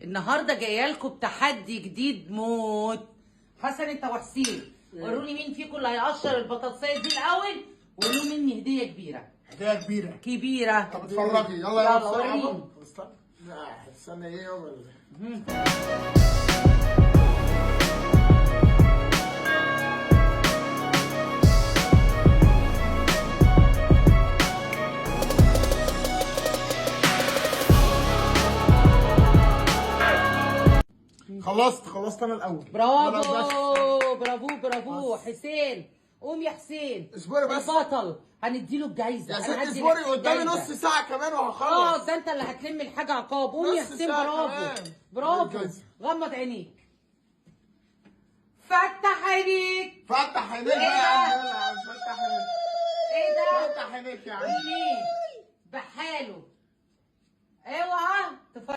النهارده جاية لكم بتحدي جديد موت. حسن انت وحسين وروني مين فيكم اللي هيقشر البطاطسايه دي الاول، وقولوا مني هديه كبيرة. هديه كبيرة كبيرة. طب اتفرجي يلا يلا وريني. استنى استنى ايه يابا؟ خلصت انا الاول. برافو برافو برافو حسين. قوم يا حسين اصبري بس، البطل هنديله الجايزة. يا ست اصبري، قدامي نص ساعة كمان وهخلص. ده انت اللي هتلم الحاجة عقاب. قوم يا حسين، برافو برافو. غمض عينيك، فتح عينيك، فتح عينيك يا عم، فتح عينيك. ايه ده؟ فتح عينيك يا عم. بحاله، اوعى.